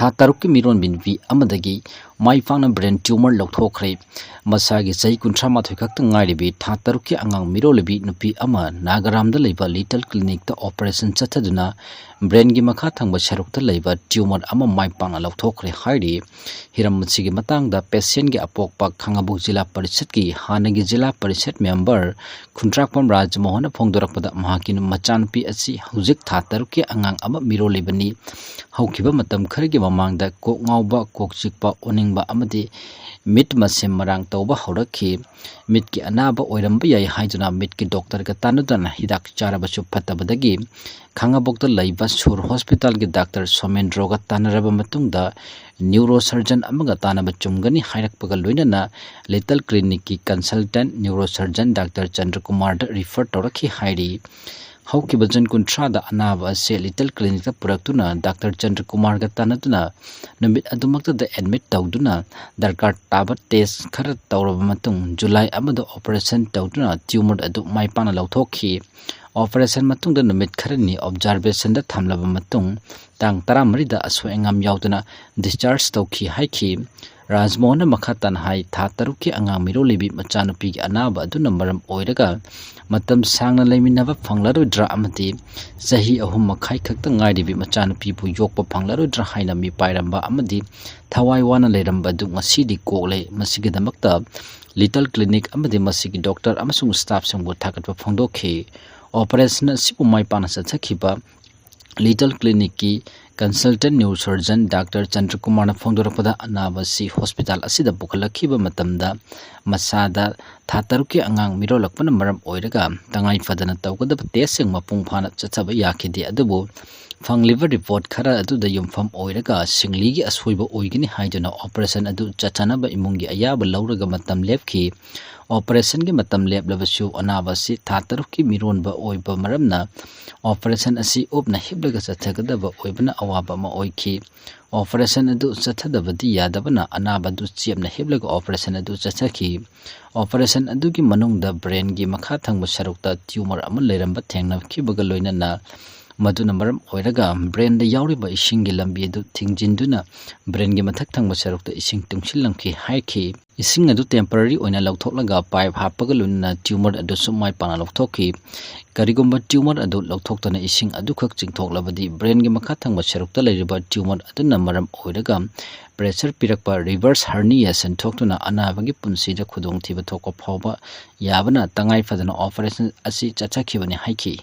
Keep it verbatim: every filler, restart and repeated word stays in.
ꯊꯥ ꯇꯔꯨꯛꯀꯤ ꯃꯤꯔꯣꯟꯕꯤ ꯅꯨꯄꯤ ꯑꯃꯗꯒꯤ ꯃꯥꯏ ꯄꯥꯛꯅ brain tumor ꯂꯧꯊꯣꯛꯈ꯭ꯔꯦ꯫ ꯃꯁꯥꯒꯤ ꯆꯍꯤ ꯀꯨꯟꯊ꯭ꯔꯥ ꯃꯥꯊꯣꯏ ꯈꯛꯇ ꯉꯥꯏꯔꯤꯕꯤ ꯊꯥ ꯇꯔꯨꯛꯀꯤ ꯑꯉꯥꯡ ꯃꯤꯔꯣꯜꯂꯤꯕꯤ ꯅꯨꯄꯤ ꯑꯃ ꯅꯥꯒꯥꯔꯥꯝꯗ ꯂꯩꯕ Little Clinicꯇ operation ꯆꯠꯊꯗꯨꯅ brainꯒꯤ ꯃꯈꯥ ꯊꯪꯕ ꯁꯔꯨꯛꯇ ꯂꯩꯕ tumor ꯑꯃ ꯃꯥꯏ ꯄꯥꯛꯅ ꯂꯧꯊꯣꯛꯈ꯭ꯔꯦ ꯍꯥꯏꯔꯤ꯫ ꯍꯤꯔꯝ ꯑꯁꯤꯒꯤ ꯃꯇꯥꯡꯗ patientꯒꯤ ꯑꯄꯣꯛꯄ ꯈꯥꯉꯕꯣꯛ ꯖꯤꯂꯥ ꯄꯔꯤꯁꯠꯀꯤ ꯍꯥꯟꯅꯒꯤ ꯖꯤꯂꯥ ꯄꯔꯤꯁꯠ member ꯈꯨꯟꯗ꯭ꯔꯥꯛꯄꯝ ꯔꯥꯖꯃꯣꯍꯟꯅ ꯐꯣꯡꯗꯣꯔꯛꯄꯗ, ꯃꯍꯥꯛꯀꯤ ꯃꯆꯥꯅꯨꯄꯤ ꯑꯁꯤ ꯍꯧꯖꯤꯛ ꯊꯥ ꯇꯔꯨꯛꯀꯤ ꯑꯉꯥꯡ ꯑꯃ ꯃꯤꯔꯣꯜꯂꯤꯕꯅꯤ꯫ ꯍꯧꯈꯤꯕ ꯃꯇꯝ ꯈꯔꯒꯤ ꯃꯃꯥꯡꯗ ꯀꯣꯛ ꯉꯥꯎꯕ, ꯀꯣꯛ ꯆꯤꯛꯄ, ꯑꯣꯅꯤꯡꯕ ꯑꯃꯗꯤ ꯃꯤꯠ ꯃꯁꯦꯝ ꯃꯔꯥꯡ ꯇꯧꯕ ꯍꯧꯔꯛꯈꯤ꯫ ꯃꯤꯠꯀꯤ ꯑꯅꯥꯕ ꯑꯣꯏꯔꯝꯕ ꯌꯥꯏ ꯍꯥꯏꯗꯨꯅ ꯃꯤꯠꯀꯤ doctorꯒ ꯇꯥꯟꯅꯗꯨꯅ ꯍꯤꯗꯥꯛ ꯆꯥꯔꯕꯁꯨ ꯐꯠꯇꯕꯗꯒꯤ ꯈꯥꯉꯕꯣꯛꯇ ꯂꯩꯕ ꯁꯨꯔ hospitalꯒꯤ doctor ꯁꯣꯃꯦꯟꯗ꯭ꯔꯣꯒ ꯇꯥꯟꯅꯔꯕ ꯃꯇꯨꯡꯗ neurosurgeon ꯑꯃꯒ ꯇꯥꯟꯅꯕ ꯆꯨꯝꯒꯅꯤ ꯍꯥꯏꯔꯛꯄꯒ ꯂꯣꯏꯅꯅ Little Clinicꯀꯤ consultant neurosurgeon doctor ꯆꯟꯗ꯭ꯔꯀꯨꯃꯥꯔꯗ refer ꯇꯧꯔꯛꯈꯤ ꯍꯥꯏꯔꯤ꯫ ꯍꯧꯈꯤꯕ ꯖꯨꯟ ꯀꯨꯟꯊ꯭ꯔꯥꯗ ꯑꯅꯥꯕ ꯑꯁꯤ Little Clinicꯇ ꯄꯨꯔꯛꯇꯨꯅ doctor ꯆꯟꯗ꯭ꯔꯀꯨꯃꯥꯔꯒ ꯇꯥꯟꯅꯗꯨꯅ ꯅꯨꯃꯤꯠ ꯑꯗꯨꯃꯛꯇꯗ admit ꯇꯧꯗꯨꯅ ꯗꯔꯀꯥꯔ ꯇꯥꯕ test ꯈꯔ ꯇꯧꯔꯕ ꯃꯇꯨꯡ ꯖꯨꯂꯥꯏ ꯑꯃꯗ operation ꯇꯧꯗꯨꯅ tumor ꯑꯗꯨ ꯃꯥꯏ ꯄꯥꯛꯅ ꯂꯧꯊꯣꯛꯈꯤ꯫ Operation ꯃꯇꯨꯡꯗ ꯅꯨꯃꯤꯠ ꯈꯔꯅꯤ observationꯗ ꯊꯝꯂꯕ ꯃꯇꯨꯡ ꯇꯥꯡ ꯇꯔꯥꯃꯔꯤꯗ ꯑꯁꯣꯏ ꯑꯉꯥꯝ ꯌꯥꯎꯗꯅ discharge ꯇꯧꯈꯤ ꯍꯥꯏꯈꯤ꯫ ꯔꯥꯖꯃꯣꯍꯟꯅ ꯃꯈꯥ ꯇꯥꯅ ꯍꯥꯏ, ꯊꯥ ꯇꯔꯨꯛꯀꯤ ꯑꯉꯥꯡ ꯃꯤꯔꯣꯜꯂꯤꯕꯤ ꯃꯆꯥꯅꯨꯄꯤꯒꯤ ꯑꯅꯥꯕ ꯑꯗꯨꯅ ꯃꯔꯝ ꯑꯣꯏꯔꯒ ꯃꯇꯝ ꯁꯥꯡꯅ ꯂꯩꯃꯤꯟꯅꯕ ꯐꯪꯂꯔꯣꯏꯗ꯭ꯔꯥ ꯑꯃꯗꯤ ꯆꯍꯤ ꯑꯍꯨꯝ ꯃꯈꯥꯏ ꯈꯛꯇ ꯉꯥꯏꯔꯤꯕꯤ ꯃꯆꯥꯅꯨꯄꯤꯕꯨ ꯌꯣꯛꯄ ꯐꯪꯂꯔꯣꯏꯗ꯭ꯔꯥ ꯍꯥꯏꯅ ꯃꯤꯄꯥꯏꯔꯝꯕ ꯑꯃꯗꯤ ꯊꯋꯥꯏ ꯋꯥꯅ ꯂꯩꯔꯝꯕ ꯑꯗꯨ ꯉꯁꯤꯗꯤ ꯀꯣꯛꯂꯦ꯫ ꯃꯁꯤꯒꯤꯗꯃꯛꯇ Little Clinic ꯑꯃꯗꯤ ꯃꯁꯤꯒꯤ doctor ꯑꯃꯁꯨꯡ staffꯁꯤꯡꯕꯨ ꯊꯥꯒꯠꯄ ꯐꯣꯡꯗꯣꯛꯈꯤ꯫ Operation ꯑꯁꯤꯕꯨ ꯃꯥꯏ ꯄꯥꯛꯅ ꯆꯠꯊꯈꯤꯕ Little Clinicꯀꯤ consultant neurosurgeon doctor ꯆꯟꯗ꯭ꯔꯀꯨꯃꯥꯔꯅ ꯐꯣꯡꯗꯣꯔꯛꯄꯗ, ꯑꯅꯥꯕ ꯑꯁꯤ hospital ꯑꯁꯤꯗ ꯄꯨꯈꯠꯂꯛꯈꯤꯕ ꯃꯇꯝꯗ ꯃꯁꯥꯗ ꯊꯥ ꯇꯔꯨꯛꯀꯤ ꯑꯉꯥꯡ ꯃꯤꯔꯣꯜꯂꯛꯄꯅ ꯃꯔꯝ ꯑꯣꯏꯔꯒ ꯇꯉꯥꯏ ꯐꯗꯅ ꯇꯧꯒꯗꯕ testꯁꯤꯡ ꯃꯄꯨꯡ ꯐꯥꯅ ꯆꯠꯊꯕ ꯌꯥꯈꯤꯗꯦ꯫ ꯑꯗꯨꯕꯨ ꯐꯪꯂꯤꯕ report ꯈꯔ ꯑꯗꯨꯗ ꯌꯨꯝꯐꯝ ꯑꯣꯏꯔꯒ ꯁꯤꯡꯂꯤꯒꯤ ꯑꯁꯣꯏꯕ ꯑꯣꯏꯒꯅꯤ ꯍꯥꯏꯗꯨꯅ operation ꯑꯗꯨ ꯆꯠꯊꯅꯕ ꯏꯃꯨꯡꯒꯤ ꯑꯌꯥꯕ ꯂꯧꯔꯒ ꯃꯇꯝ ꯂꯦꯞꯈꯤ꯫ Operationꯒꯤ ꯃꯇꯝ ꯂꯦꯞꯂꯕꯁꯨ ꯑꯅꯥꯕ ꯑꯁꯤ ꯊꯥ ꯇꯔꯨꯛꯀꯤ ꯃꯤꯔꯣꯟꯕ ꯑꯣꯏꯕ ꯃꯔꯝꯅ operation ꯑꯁꯤ ꯎꯞꯅ ꯍꯤꯞꯂꯒ ꯆꯠꯊꯒꯗꯕ ꯑꯣꯏꯕꯅ ꯑꯋꯥꯕ ꯑꯃ ꯑꯣꯏꯈꯤ꯫ Operation ꯑꯗꯨ ꯆꯠꯊꯗꯕꯗꯤ ꯌꯥꯗꯕꯅ ꯑꯅꯥꯕ ꯑꯗꯨ ꯆꯦꯞꯅ ꯍꯤꯞꯂꯒ operation ꯑꯗꯨ ꯆꯠꯊꯈꯤ꯫ Operation ꯑꯗꯨꯒꯤ ꯃꯅꯨꯡꯗ brainꯒꯤ ꯃꯈꯥ ꯊꯪꯕ ꯁꯔꯨꯛꯇ tumor ꯑꯃ ꯂꯩꯔꯝꯕ ꯊꯦꯡꯅꯈꯤꯕꯒ ꯂꯣꯏꯅꯅ ꯃꯗꯨꯅ ꯃꯔꯝ ꯑꯣꯏꯔꯒ ꯕ꯭ꯔꯦꯟꯗ ꯌꯥꯎꯔꯤꯕ ꯏꯁꯤꯡꯒꯤ ꯂꯝꯕꯤ ꯑꯗꯨ ꯊꯤꯡꯖꯤꯟꯗꯨꯅ ꯕ꯭ꯔꯦꯟꯒꯤ ꯃꯊꯛ ꯊꯪꯕ ꯁꯔꯨꯛꯇ ꯏꯁꯤꯡ ꯇꯨꯡꯁꯤꯜꯂꯝꯈꯤ ꯍꯥꯏꯈꯤ꯫ ꯏꯁꯤꯡ ꯑꯗꯨ temporary ꯑꯣꯏꯅ ꯂꯧꯊꯣꯛꯂꯒ pipe ꯍꯥꯞꯄꯒ ꯂꯣꯏꯅꯅ tumor ꯑꯗꯨꯁꯨ ꯃꯥꯏ ꯄꯥꯛꯅ ꯂꯧꯊꯣꯛꯈꯤ꯫ ꯀꯔꯤꯒꯨꯝꯕ tumor ꯑꯗꯨ ꯂꯧꯊꯣꯛꯇꯅ ꯏꯁꯤꯡ ꯑꯗꯨꯈꯛ ꯆꯤꯡꯊꯣꯛꯂꯕꯗꯤ ꯕ꯭ꯔꯦꯟꯒꯤ ꯃꯈꯥ ꯊꯪꯕ ꯁꯔꯨꯛꯇ ꯂꯩꯔꯤꯕ tumor ꯑꯗꯨꯅ ꯃꯔꯝ ꯑꯣꯏꯔꯒ pressure ꯄꯤꯔꯛꯄ reverse herniation ꯊꯣꯛꯇꯨꯅ ꯑꯅꯥꯕꯒꯤ ꯄꯨꯟꯁꯤꯗ ꯈꯨꯗꯣꯡꯊꯤꯕ ꯊꯣꯛꯄ ꯐꯥꯎꯕ ꯌꯥꯕꯅ ꯇꯉꯥꯏ ꯐꯗꯅ operation ꯑꯁꯤ ꯆꯠꯊꯈꯤꯕꯅꯤ ꯍꯥꯏꯈꯤ꯫